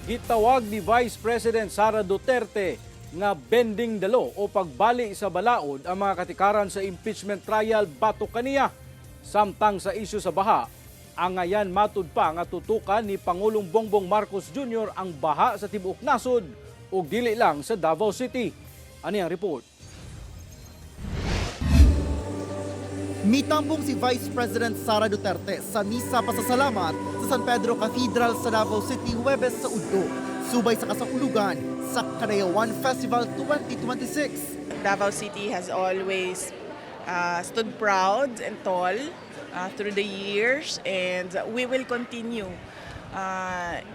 Gitawag ni Vice President Sara Duterte nga bending the law o pagbali sa balaod ang mga katikaran sa impeachment trial batok kaniya. Samtang sa isyu sa baha, angayan matud pa nga tutukan ni Pangulong Bongbong Marcos Jr. ang baha sa tibuok nasod ug dili lang sa Davao City. Ani ang report? Mitambong si Vice President Sara Duterte sa misa pasasalamat sa San Pedro Cathedral sa Davao City, Huwebes sa udto, subay sa kasaulugan sa Kadayawan Festival 2026. Davao City has always stood proud and tall through the years, and we will continue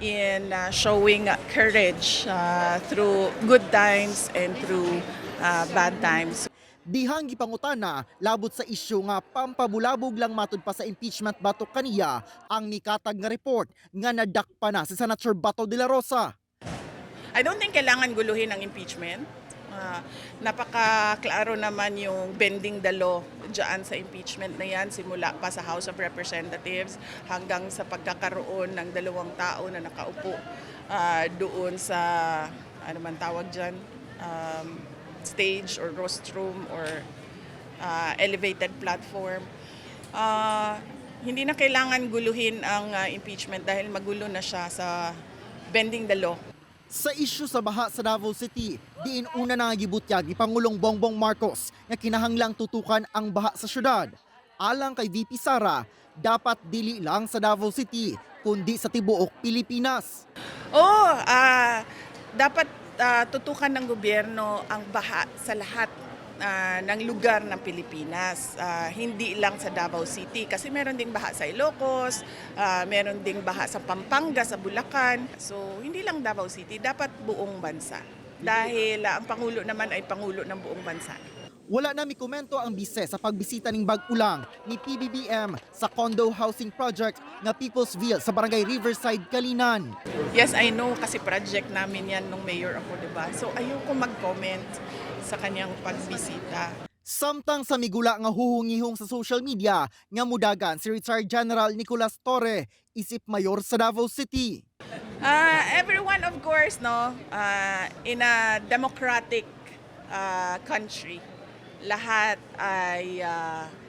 in showing courage through good times and through bad times. Dihang gipangutana labot sa isyu nga pampabulabog lang matud pa sa impeachment batok kaniya ang mikatag nga report nga nadakpa na si Senator Bato de la Rosa. I don't think kailangan guluhin ang impeachment. Napaka-klaro naman yung bending the law dyan sa impeachment na yan, simula pa sa House of Representatives hanggang sa pagkakaroon ng dalawang tao na nakaupo doon sa, ano man tawag dyan, stage or rostrum or elevated platform. Hindi na kailangan guluhin ang impeachment dahil magulo na siya sa bending the law. Sa isyu sa baha sa Davao City, diin una na nga gibutyag ni Pangulong Bongbong Marcos nga kinahanglang tutukan ang baha sa syudad. Alang kay VP Sara, dapat dili lang sa Davao City, kundi sa tibuok Pilipinas. Oh, dapat tutukan ng gobyerno ang baha sa lahat ng lugar ng Pilipinas. Hindi lang sa Davao City kasi meron ding baha sa Ilocos, meron ding baha sa Pampanga, sa Bulacan. So, hindi lang Davao City, dapat buong bansa. Dahil ang Pangulo naman ay Pangulo ng buong bansa. Wala na mikomento ang bise sa pagbisita ning bag-ulang ni PBBM sa condo housing project nga Peoplesville sa Barangay Riverside, Calinan. Yes, I know kasi project namin yan nung mayor ako, di ba? So, ayoko mag-comment sa kanyang pagbisita. Samtang sa migula nga huhungihong sa social media nga mudagan si retired General Nicolas Torre isip mayor sa Davao City. Everyone, of course, no, in a democratic country, lahat ay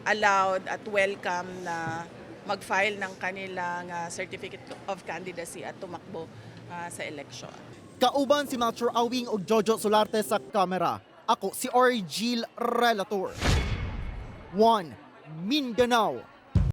allowed at welcome na mag-file ng kanilang certificate of candidacy at tumakbo sa election. Kauban si Melchor Awing ug Jojo Solarte sa kamera. Ako si Orgil Relator. 1 Mindanao.